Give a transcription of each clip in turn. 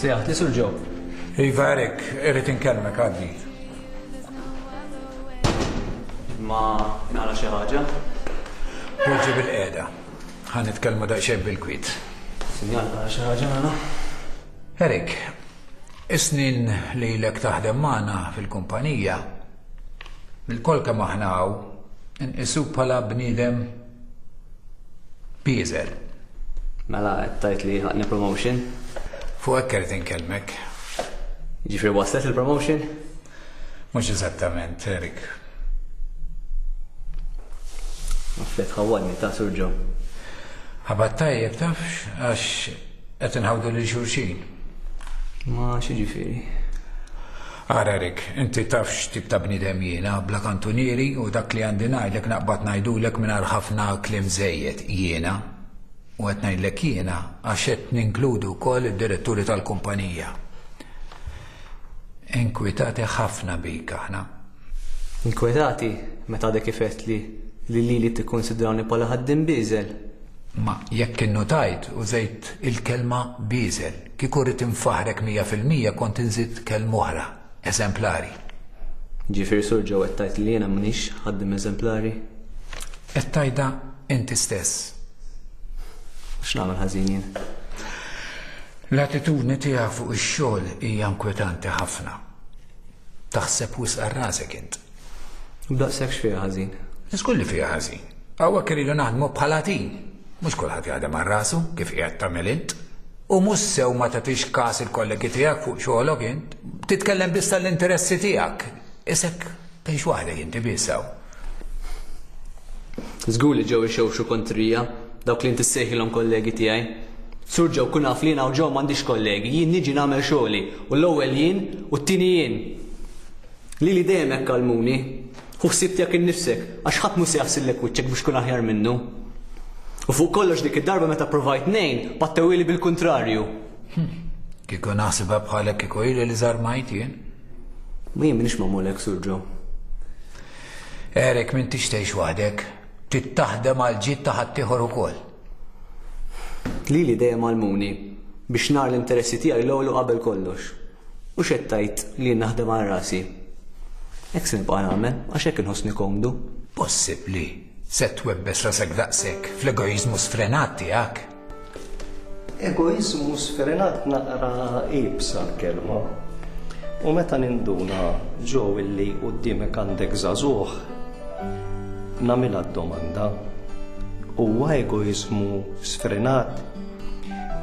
Sejjaħtli Sur Joe. Iva Eric, irrid inkellmek għaddi. Ma nara xi ħaġa? Poġġi bil-qiegħda. Ħa nitkellmu daqsxejn bil-kwiet. Sinjal nara xi ħaġa nara? Eric, is-snin li ilek taħdem magħna fil-kumpanija, ilkoll kemm aħna hawn, inqisuk bħala bniedem bieżel. Mela qed tgħid li ħaqni promotion? Fuq hekk irid inkellmek. Jiġifieri waslet il-promotion? Mhux eżattament, Eric. Naf li tħawwadni ta' Sur Joe. Ħabat tajjeb tafx għax qed inħawdu lil xulxin. Ma x'jiġifieri? Ara Eric, inti taf x'tip ta' bniedem jiena, bla kantunieri u dak li għandi ngħidlek naqbad ngħidulek mingħajr ħafna kliem żejjed, jiena. U qed ngħidlek jiena għax qed ninkludu wkoll id-diretturi tal-kumpanija. Inkwitati ħafna bik aħna. Inkwetati meta għadek kif għedtli li lili tikkunsidrawni bħala ħaddiem bieżel. Ma jekk innutajt użejt il-kelma bieżel. Kieku rrid infaħħrek 100% kont inżid kelma oħra, eżemplari. Ġifieri Sur Joe qed tgħid li jiena m'iniex ħaddiem eżemplari? Qed tgħidha inti stess. X'nagħmel ħażin jien? L-attitudni tiegħek fuq ix-xogħol hija inkwetanti ħafna. Taħseb wisq għal rasek int. U b'daqshekk x'fiha ħażin? Żgur li fiha ħażin. Hawnhekk irridu naħdmu bħala tim. Mhux kulħadd jaħdem għal rasu, kif qiegħed tagħmel int. U mhux sew ma tagħtix kas il-kollegi tiegħek fuq xogħolok int. Titkellem biss tal-interessi tiegħek. Isek tgħix waħdek inti biss hawn. Żgur li ġew ixewxu kontrija dawk li inti ssejħilhom kollegi tiegħi. Sur Joe kun af li jien hawn ġew m'għandix kollegi, jien niġi nagħmel xogħli u l-ewwel jien u t-tieni jien. Lili dejjem hekk għallmuni. Ħu ħsieb tiegħek innifsek, għax ħadd mhu se jaħsillek wiċċek biex tkun aħjar minnu. U fuq kollox dik id-darba meta provajt ngħin, pattewhieli bil-kuntrarju. Kieku naħsibha bħalek kieku ili li żarmajt jien. Ma jien m'iniex magħmul hekk, Sur Joe. Eric, m'intix tgħix waħdek. Trid taħdem għall-ġid ta' ħaddieħor ukoll. Lili dejjem għallmuni biex nara l-interessi tiegħi l-ewwel u qabel kollox. U x'qed tgħid li jien naħdem għal rasi? Hekk se nibqa' nagħmel għax hekk inħossni komdu. Possibbli se twebbes rasek daqshekk fl-egoiżmu sfrenat tiegħek? Egoiżmu sfrenat naqra iebsa l-kelma. U meta ninduna Joe illi quddiemek għandek żagħżugħ, nagħmilha d-domanda, huwa egoiżmu sfrenat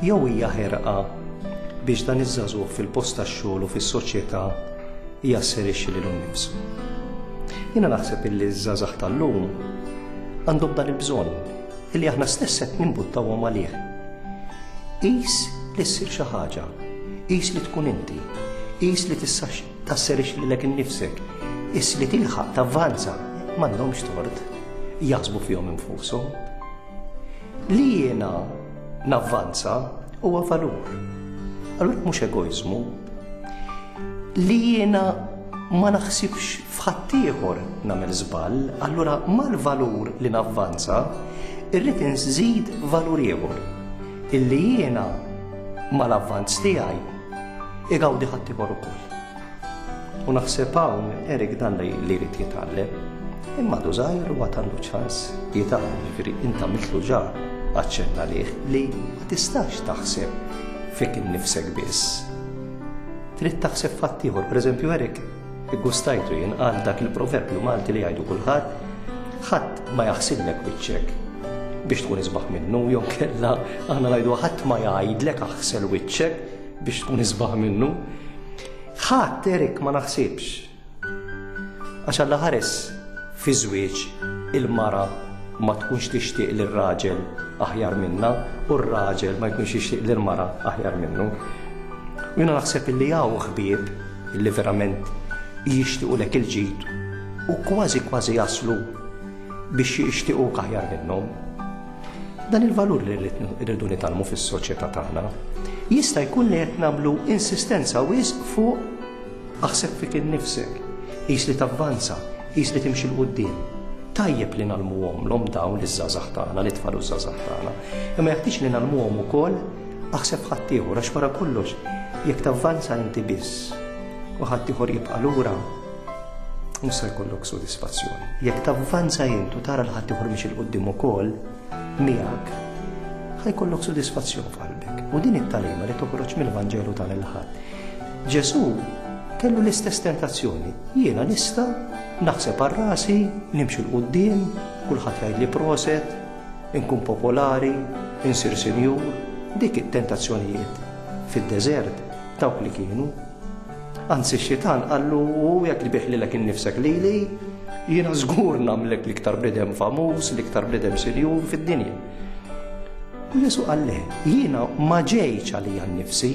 jew hija ħerqa biex dan iż-żagħżugħ fil-post tax-xogħol u fis-soċjetà jasserixxi lilu nnifsu? Jiena naħseb illi ż-żgħażagħ tal-lum għandhom dan il-bżonn illi aħna stess qed nimbuttawhom għalih. Qis li ssir xi ħaġa, qis li tkun inti, qis li tasserixxi lilek innifsek, qis li tilħaq tavvanza, m'għandhomx tort, jaħsbu fihom infushom. Li jiena navvanza huwa valur. Allura mhux egoiżmu. Li jiena ma naħsibx f'ħaddieħor nagħmel żball, allura mal-valur li navvanza, irrid inżid valur ieħor. Illi jiena mal-avvanz tiegħi igawdi ħaddieħor ukoll. U naħseb hawn Eric dan li jrid jitgħallem. Imma għadu żgħir u għad għandu ċans jitgħallem, jiġifieri int għamiltlu ġa aċċenn għalih li ma tistax taħseb fik innifsek biss. Trid taħseb f'ħaddieħor. Pereżempju Eric iggustajtu jien qal dak il-proverbju Malti li jgħidu kulħadd, ħadd ma jaħsillek wiċċek biex tkun isbaħ minnu, jew kella aħna ngħidu ħadd ma jgħidlek aħsel wiċċek biex tkun isbaħ minnu. Ħadd Eric ma naħsibx. Għax Alla ħares fi żwieġ il-mara ma tkunx tixtieq lir-raġel aħjar minnha u r-raġel ma jkunx jixtieq lill-mara aħjar minnu. U jiena naħseb illi hawn ħbieb illi verament jixtiequlek il-ġid u kważi kważi jaslu biex jixtiequk aħjar minnhom. Dan il-valur li rridu nitgħallmu fis-soċjetà tagħna. Jista' jkun li qed nagħmlu insistenza wisq fuq aħseb fik innifsek, qis li tavvanza, qis li timxi 'l quddiem. Tajjeb li ngħallmuhomlhom dawn liż-żgħażagħ tagħna, lit-tfal u ż-żgħażagħ tagħna. Imma jeħtieġ li ngħallmuhom ukoll aħseb f'ħaddieħor għax wara kollox. Jekk tavvanza inti biss u ħaddieħor jibqa' lura, mhux se jkollok sodisfazzjon. Jekk tavvanza int u tara l ħaddieħor mhix 'il quddiem ukoll miegħek, ħa jkollok sodisfazzjon f'qalbek. U din it-tagħlima li toħroġ mill-Vanġelu ta' l-Ħadd. Ġesù kellu l-istess tentazzjoni. Jiena nista' naħseb għal rasi, nimxi 'l quddiem, kulħadd jgħidli proset, inkun popolari, insir sinjur. Dik it-tentazzjonijiet fid-deżert dawk li kienu. Anzi x-xitan qallu u jekk tbigħ lilek innifsek lili, jiena żgur nagħmlek l-iktar bniedem famuż, l-iktar bniedem sinjur fid-dinja. U Ġesù qal le, jiena ma ġejtx għalija nnifsi,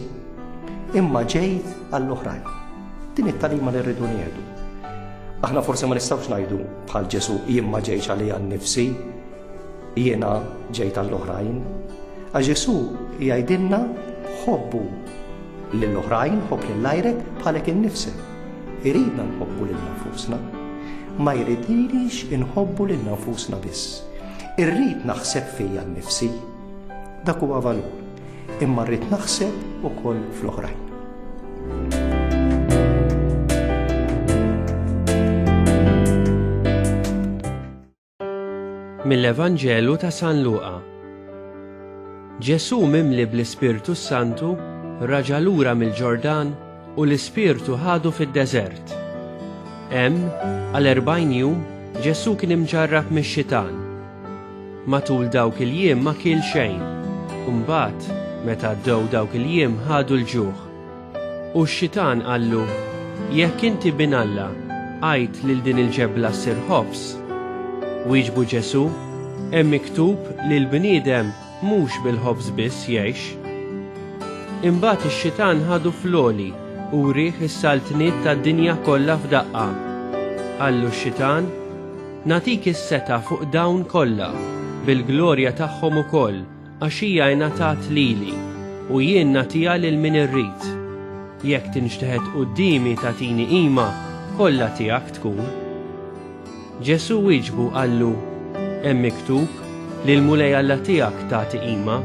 imma ġejt għall-oħrajn. Din it-tagħlima li rridu nieħdu. Aħna forsi ma nistgħux ngħidu bħal Ġesù jien ma ġejtx għalija nnifsi, jiena ġejt għall-oħrajn. Għax Ġesù jgħidilna ħobbu lill-oħrajn, ħobb lil għajrek bħalek innifsek. Iridna nħobbu lil nfusna. Ma jridniex inħobbu lil nfusna biss. Irrid naħseb fija nnifsi. Dak huwa valur. Imma rrid naħseb ukoll fl-oħrajn. Mill-Evanġelu ta' San Luqa. Ġesù mimli bl-Ispirtu s-Santu raġa' lura mill-Ġordan u l-Ispirtu ħadu fid-deżert. Hemm, għal 40 jum, Ġesù kien imġarrab mix-xitan. Matul dawk il-jiem ma kiel xejn, u mbagħad, meta għaddew dawk il-jiem ħadu l-ġuħ. U x-xitan qallu, Jekk inti Bin Alla, għid lil din il-ġebla ssir ħobż. Wieġbu Ġesù, Hemm miktub li l-bniedem mhux bil-ħobż biss jgħix. Imbagħad ix-xitan ħadu fl-għoli u wrieh is-saltniet tad-dinja kollha f'daqqa. Qallu x-xitan, Nagħtik is-setgħa fuq dawn kollha, bil-glorja tagħhom ukoll, Għax hija ingħatat lili, u jien nagħtiha lil min irrid. Jekk tinxteħet quddiemi tagħtini qima, kollha tiegħek tkun. Ġesù wieġbu qallu, Hemm miktub, Lill-Mulej Alla tiegħek tagħti qima,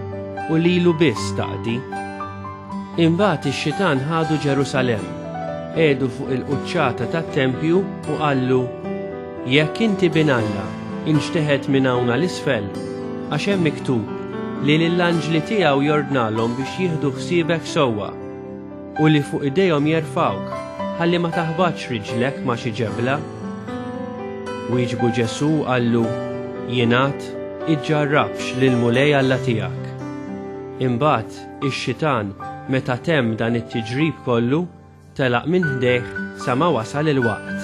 u lilu biss taqdi. Imbagħad ix-xitan ħadu Ġerusalemm, qiegħdu fuq il-quċċata tat-tempju u qallu, Jekk inti Bin Alla, inxteħet minn hawn għal isfel, għax hemm miktub li lill-anġli tiegħu jordnalhom biex jieħdu ħsiebek sewwa, u li fuq idejhom jerfgħuk, ħalli ma taħbatx riġlek ma' xi ġebla. Wieġbu Ġesù u qallu, Jingħad, 'Iġġarrabx lill-Mulej Alla tiegħek. Imbagħad ix-xitan, meta temm dan it-tiġrib kollu, Telaq minn ħdejh sa ma wasal il-waqt.